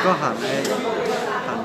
Koj ham, ham.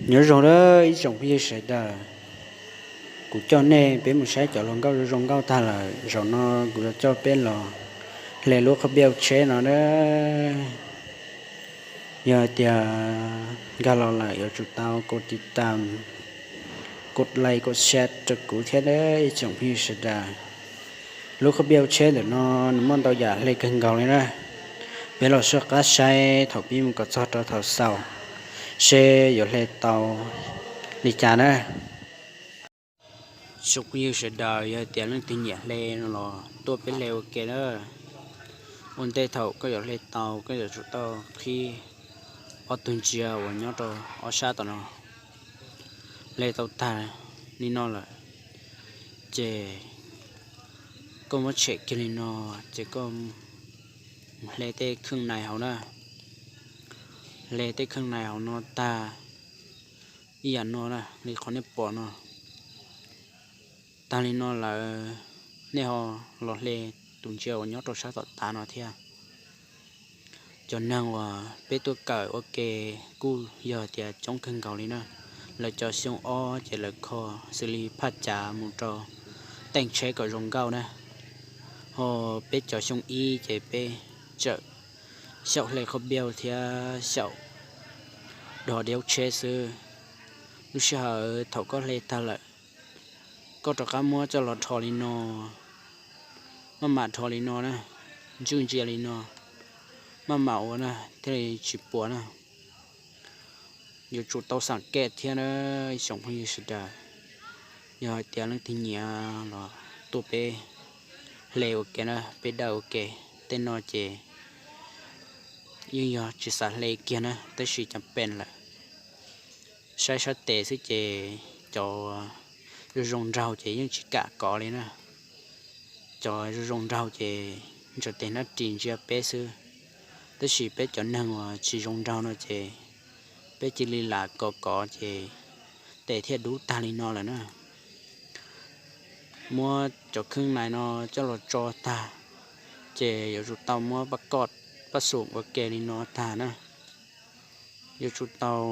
Nyob zoo na ib tsoom phooj ywg sawv daws, kuv coj nej peb mus saib cov hluas nkauj zoo zoo nkauj tag lawm, zaum no kuv yuav coj peb los hle lub qhov pliaj tsheb no na. Yog hais tias nkag los lawm yuav tsum tau kov tiv tam, kov like, kov share rau kuv thiab na ib tsoom phooj ywg sawv daws. Lub qhov pliaj tsheb ntawm no nws muaj ntau yam hle kawg nkaus li na. Peb los soj qab saib thaum pib mus kom txog rau thaum xaus, seb yuav hle tau li cas na. Tsoom phooj ywg sawv daws, yog tias leej twg nyiam hle no los tuaj peb hle ua ke na. Ua ntej thaum koj yuav hle tau, koj yuav tsum tau qhib ob tug ntsia uas nyob rau ob sab tom no. Hle tau tag li no lawm, ces koj muab tshem kiag li no, ces koj hle tej kheej nais hauv na. Hle tej kheej nais hauv no tag ib yam no na, li qhov nej pom no. Tag li no lawm, nej ho los hle tus ntsia uas nyob rau sab tom tav no thiab. Cov neeg uas peb tuaj kawm ua ke kuj yog tias coob kawg nkaus li na. Lawv cov xyoo ob ces lawv kho xws li phaj cav mus rau teej tsheb kom zoo nkauj na. Ho peb cov xyoo ib ces peb txawm xyaum hle qhov npiaj thiab xyaum dhos diaub tsheb xwb. Lub sij hawm thaum koj hle tag lawm, koj rov qab muab coj los rho li no, maj mam rho li no na, ntswj ntsia li no, maj mam ua na thiaj li tsis puas na. Yuav tsum tau xam kev thiab na ib tsoom phooj ywg sawv daws. Yog hais tias leej twg nyiam los tuaj peb hle ua ke na, peb dawj ua ke. Tej no ces yeej yog tsis xav hle kiag na, tab sis cas pem lawm. Saib sab tes xwb ces cov zoo zoo nraug ces yeej tsis kam kov li na. Cov zoo zoo nraug ces ntsaws tes hnab ris ntsia peb xwb, tab sis peb cov neeg uas tsis zoo nraug no ces peb cia li lam kov kov ces tes thiaj dub tag li no lawm na. Muab cov kheeb nais no coj los tso tag, ces yuav tsum tau muab pab koj pab xum ua ke li no tag na. Yuav tsum tau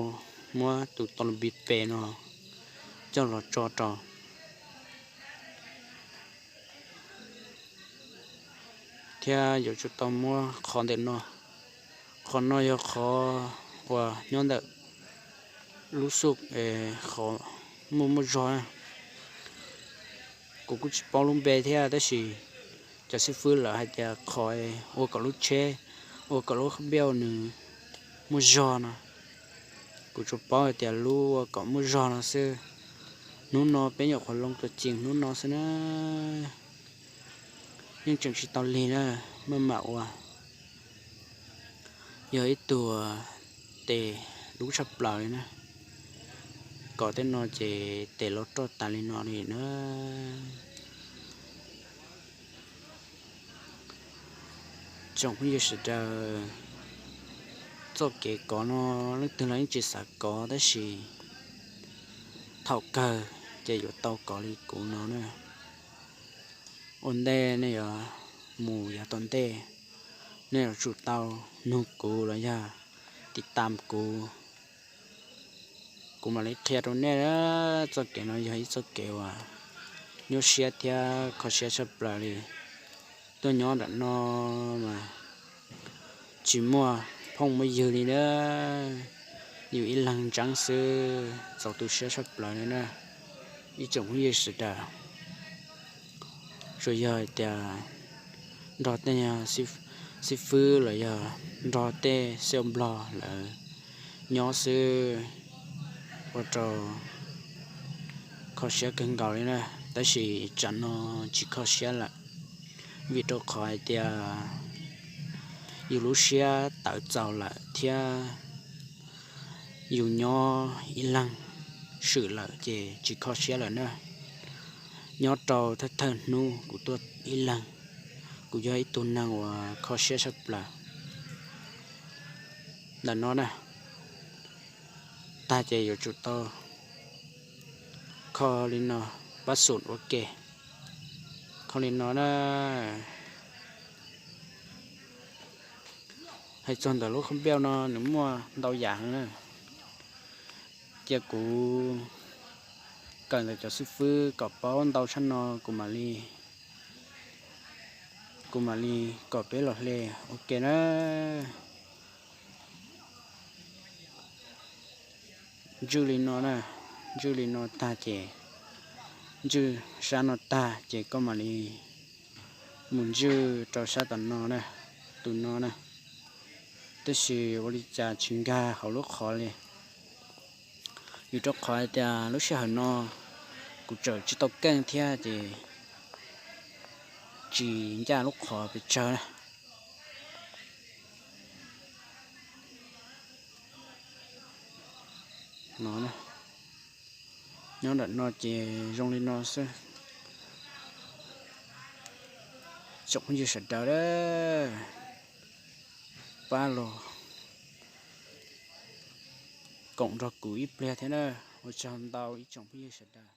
muab tus tau lus npi pes no coj los tso rau, thiab yuav tsum tau muab qhov ntawm no. Qhov no yog qhov uas nyob ntawm lub xub, qhov muaj muaj zog. Kuv kuj tsis paub lub npe thiab, tab sis cov xib fwb lawv hais tias qhov ua kom lub tsheb, ua kom lub qhov npiaj nws muaj zog no. Kuv tsuas paub hais tias lub ua kom muaj zog no xwb. Hnub no peb nyuam qhuav loo tuaj ceem hnub no xwb na, yeej tseem tsis tau lig na, maj mam ua. Yog ib tug tes dub tshaj plaws li na. Kov tej no ces tes los roj tas li no li na. Tsoom phooj ywg sawv daws, txoj kev kov no leej twg los yeej tsis xav kov, tab sis thaum kawg ces yuav tau kov li kuv no na. Ua ntej nej yuav mus yav tom ntej, nej yuav tsum tau nug kuv los yog tiv tam kuv, kuv mam li qhia rau nej. Txoj kev no yog ib txoj kev uas nyuaj siab thiab kho siab tshaj plaws li. Tuaj nyob nram no mas tsis muaj phooj muaj ywg li na, yus ib leeg ntseeb xwb, txaus tu siab tshaj plaws li na ib tsoom phooj ywg sawv daws. Tsuas yog hais tias nrog tej xib fwb los yog nrog tej xib hwb nplog lawv nyob xwb, ua rau kho siab kawg nkaus li na, tab sis tsam no tsis kho siab lawm, vim rau qhov hais tias yus lub siab tawv txaus lawm thiab yus nyob ib leeg swm lawm ces tsis kho siab lawm na. Nyob rau thawj thawj hnub kuv tuaj ib leeg, kuv yog ib tug neeg uas kho siab tshaj plaws. Ntawm no na, tag ces yuav tsum tau kho li no, pab xum ua ke, kho li no na. Hais txog ntawm lub qhov npiaj no nws muaj ntau yam heev na, cia kuv kawm ntawm cov xib fwb kom paub ntau tshaj no kuv mam li, kuv mam li kom peb los hle ua ke na. Ntswj li no na, ntswj li no tag ces, ntswj sab no tag ces koj mam li mus ntswj rau sab tom no na, tus no na. Tab sis ua li cas tsis nkag hauv lub qhov li, vim rau qhov hais tias lub sij hawm no kuv tseem tsis tau keej thiab ces tsis ncaj lub qhov pes tsawg na. No, nyob nram no ces zoo li no xwb. Tsoom phooj ywg sawv daws, pab los koom nrog kuv ib pliag thiab na. Ua tsaug ntau ib tsoom phooj ywg sawv daws.